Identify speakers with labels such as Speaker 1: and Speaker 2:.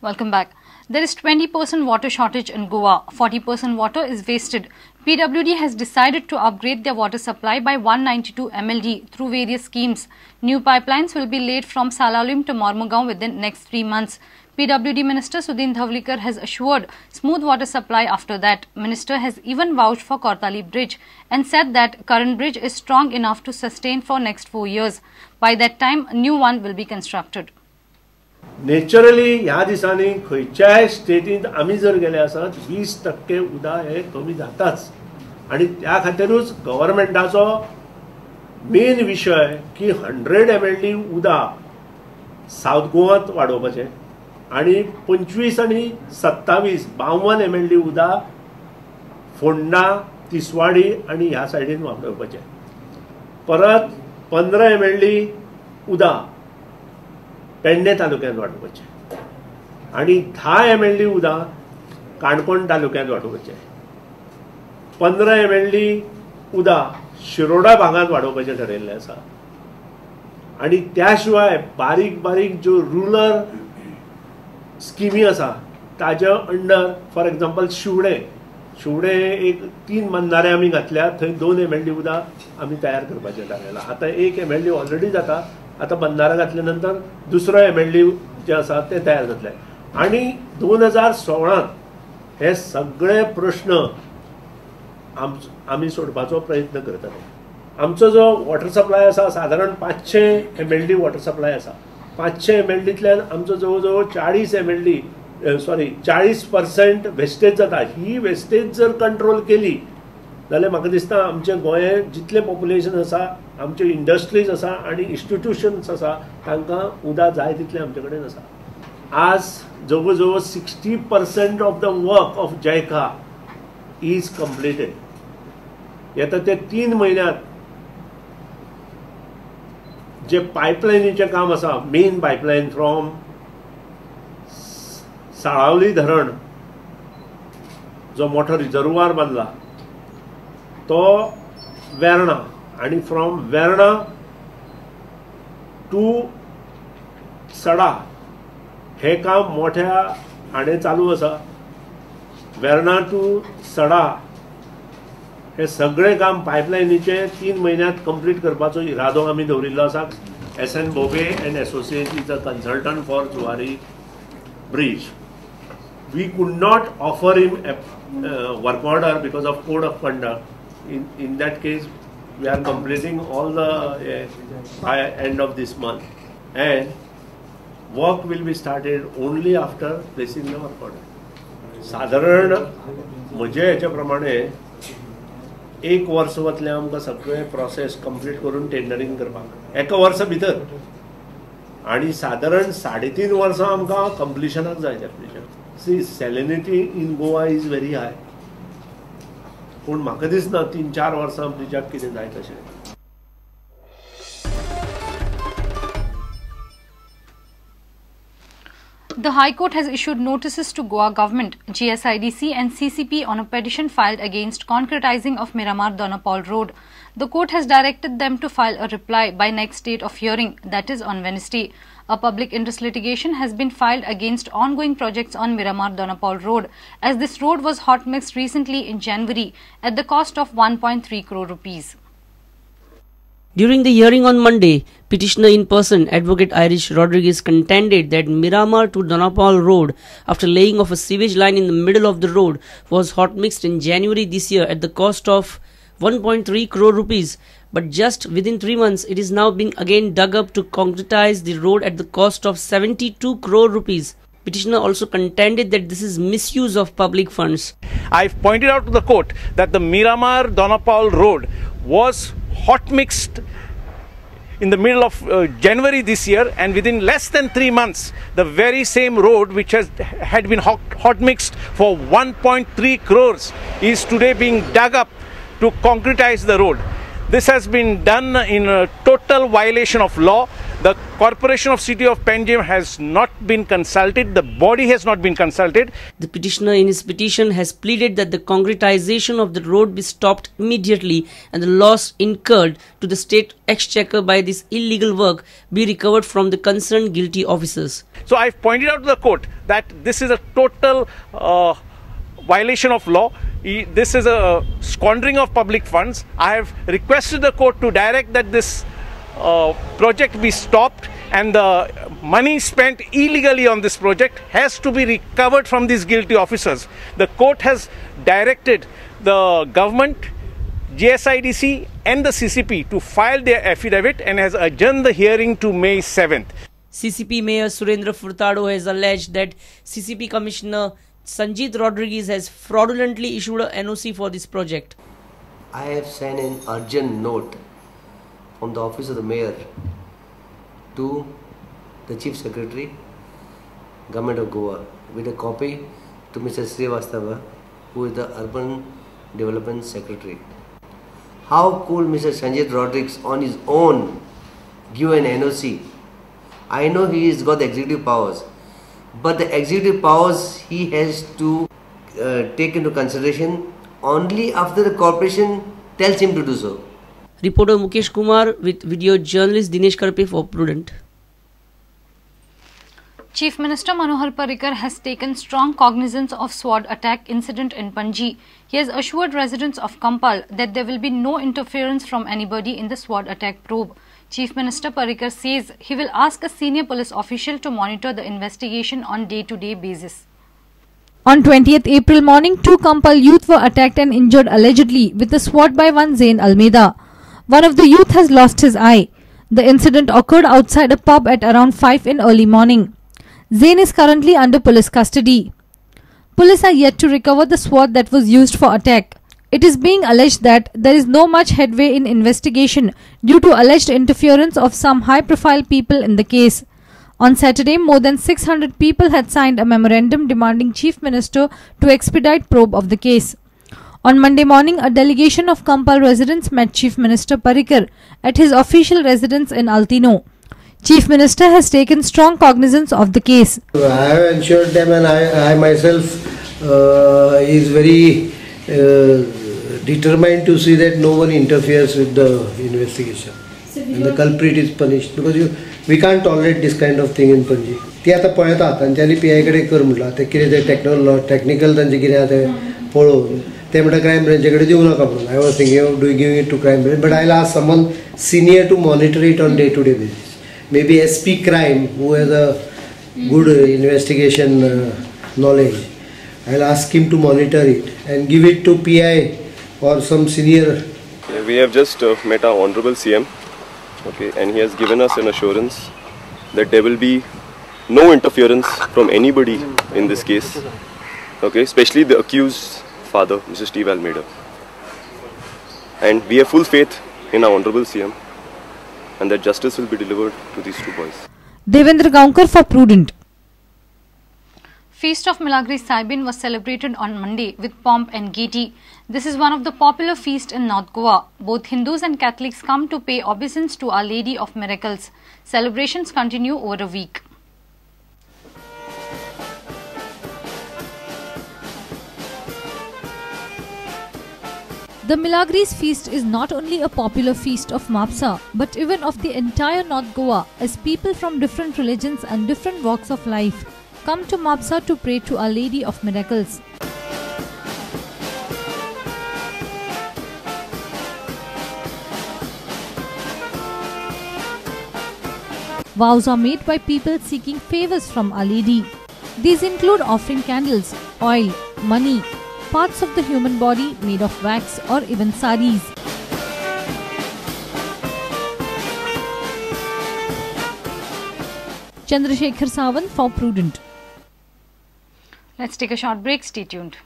Speaker 1: Welcome back. There is 20% water shortage in Goa. 40% water is wasted. PWD has decided to upgrade their water supply by 192 MLD through various schemes. New pipelines will be laid from Salaulim to Mormugao within next 3 months. PWD Minister Sudin Dhavalikar has assured smooth water supply after that. Minister has even vouched for Cortalim Bridge and said that current bridge is strong enough to sustain for next 4 years. By that time, a new one will be constructed.
Speaker 2: Naturally ह्या दिसांनी खंयच्याय स्टेटींत आमी जर गेले आसत 20% उदक हे कमी जाताच आनी त्या खातीरूच गव्हर्मेंटाचो मेन विशय की 100 MLD उदक सावथ गोवांत वाडोवपाचें आनी 25 आनी 27 52 MLD उदक फोंडा, तिसवाडी आनी ह्या सायडीन वाडोवपाचें. परत 15 MLD उदक पेडणे तालुक्यांत वाडोवपाचें आनी 10 MLD उदक काणकोण तालुक्यांत वाडोवपाचें, 15 MLD उदक शिरोडा भागांत वाडोवपाचें ठरयल्लें आसा. आनी त्या शिवाय बारीक बारीक ज्यो रुरल स्किमी आसा ताज्या under for example Shivade, Shivade एक 3 बंधारे आमी घातल्या, थंय 2 MLD उदक आमी तयार करपाचें थारायलां. आतां 1 MLD already जाता, आतां बंधारा घातल्या नंतर दुसरो MLD जे आसा ते तयार जातले. आनी 2016 हे सगळे प्रश्न आमी सोडपाचो प्रयत्न करतले. आमचो जो वॉटर सप्लाय आसा सादारण 500 MLD water supply आसा. 500 MLDतल्यान आमचो जवळ जवळ 40% वेस्टेज जाता. ही वेस्टेज जर कंट्रोल केली जाल्यार म्हाका दिसता आमचें गोंय जितलें पॉप्युलेशन आसा, आमच्यो इंडस्ट्रीज आसा आनी इन्स्टिट्युशन्स आसा तांकां उदक जाय तितलें आमचे कडेन आसा. आज जवळ जवळ 60% of the work of JICA is completed. येता ते 3 म्हयन्यांत जे पायपलायनीचें काम आसा, मेन पायपलायन फ्रॉम साळावली धरण जो मोठो रिजर्वार बांदला तो वेर्णा आनी फ्रॉम वेर्णा टू सडा हे काम मोठ्या हाणें चालू आसा. वेर्णा टू सडा हे सगळें काम पायपलायनीचें 3 म्हयन्यांत कंप्लीट करपाचो इरादो आमी दवरिल्लो आसा. S N Bhobe and associate is a consultant for Zuari bridge. We could not offer him a work order because of code of conduct. In that case, we are completing all the by end of this month, and work will be started only after placing the work order. साधारण म्हजे हेच्या प्रमाणे 1 वर्स वतलें आमकां सगळें process complete करून टेंडरींग करपाक, 1 वर्सा भितर, आनी सादारण 3.5 वर्सां आमकां कंप्लिशनाक जाय त्या ब्रिजाक. See, salinity in Goa is very high, पूण म्हाका दिसना 3-4 वर्सां ब्रिजाक कितें जाय तशें.
Speaker 1: The High Court has issued notices to Goa government, GSIDC and CCP on a petition filed against concretizing of Miramar Dona Paula Road. The court has directed them to file a reply by next date of hearing, that is on Wednesday. A public interest litigation has been filed against ongoing projects on Miramar Dona Paula Road, as this road was hot mixed recently in January at the cost of 1.3 crore rupees.
Speaker 3: During the hearing on Monday, petitioner in person, Advocate Irish Rodriguez, contended that Miramar to Dona Paula Road, after laying off a sewage line in the middle of the road, was hot mixed in January this year at the cost of 1.3 crore rupees. But just within 3 months, it is now being again dug up to concretize the road at the cost of 72 crore rupees. Petitioner also contended that this is misuse of public funds.
Speaker 4: I've pointed out to the court that the Miramar Dona Paula Road was hot mixed in the middle of January this year, and within less than 3 months the very same road which had been hot mixed for 1.3 crores is today being dug up to concretize the road. This has been done in a total violation of law. The Corporation of City of Panjim has not been consulted. The body has not been consulted.
Speaker 3: The petitioner in his petition has pleaded that the concretization of the road be stopped immediately and the loss incurred to the state exchequer by this illegal work be recovered from the concerned guilty officers.
Speaker 4: So I've pointed out to the court that this is a total violation of law. This is a squandering of public funds. I have requested the court to direct that this project be stopped and the money spent illegally on this project has to be recovered from these guilty officers. The court has directed the government, GSIDC and the CCP to file their affidavit and has adjourned the hearing to May 7th.
Speaker 3: CCP Mayor Surendra Furtado has alleged that CCP Commissioner Sanjit Rodriguez has fraudulently issued a NOC for this project.
Speaker 5: I have sent an urgent note from the office of the mayor to the Chief Secretary, Government of Goa, with a copy to Mr. Srivastava, who is the Urban Development Secretary. How could Mr. Sanjit Rodriguez on his own give an NOC? I know he has got the executive powers, but the executive powers he has to take into consideration only after the corporation tells him to do so.
Speaker 3: Reporter Mukesh Kumar with video journalist Dinesh Karpe for Prudent.
Speaker 1: Chief Minister Manohar Parrikar has taken strong cognizance of sword attack incident in Panjim. He has assured residents of Campal that there will be no interference from anybody in the sword attack probe. Chief Minister Parrikar says he will ask a senior police official to monitor the investigation on day-to-day basis. On 20th April morning, two Campal youth were attacked and injured allegedly with a sword by one Zain Almeida. One of the youth has lost his eye. The incident occurred outside a pub at around 5 in early morning. Zain is currently under police custody. Police are yet to recover the sword that was used for attack. It is being alleged that there is no much headway in investigation due to alleged interference of some high-profile people in the case. On Saturday, more than 600 people had signed a memorandum demanding Chief Minister to expedite probe of the case. On Monday morning, a delegation of Campal residents met Chief Minister Parrikar at his official residence in Altino. Chief Minister has taken strong cognizance of the case.
Speaker 6: I have ensured them, and I myself is very determined to see that no one interferes with the investigation and the culprit is punished, because we can't tolerate this kind of thing in Panjim. ती आता पळयता तांच्यांनी P I कडेन कर म्हणलां, ते कितें ते टॅक्निकल तांचें कितें आहा तें पळोवन ते म्हणटा क्रायम ब्रांचे कडेन दिवं नाका म्हणून. I was thinking of giving it to crime branch, but I will ask someone senior to monitor it on day to day basis. Maybe SP crime, who has a good investigation knowledge. I will ask him to monitor it and give it to PI or some senior.
Speaker 7: We have just met our Honorable CM, okay, and he has given us an assurance that there will be no interference from anybody in this case, okay, especially the accused father, Mr. Steve Almeida. And we have full faith in our Honorable CM and that justice will be delivered to these two boys.
Speaker 1: Devendra Gaonkar for Prudent. Feast of Milagres Saibin was celebrated on Monday with pomp and gaiety. This is one of the popular feasts in North Goa. Both Hindus and Catholics come to pay obeisance to Our Lady of Miracles. Celebrations continue over a week. The Milagres feast is not only a popular feast of Mapsa, but even of the entire North Goa, as people from different religions and different walks of life come to Mapsa to pray to Our Lady of Miracles. Vows are made by people seeking favors from Our Lady. These include offering candles, oil, money, parts of the human body made of wax or even saris. Chandrasekhar Sawant for Prudent. Let's take a short break. Stay tuned.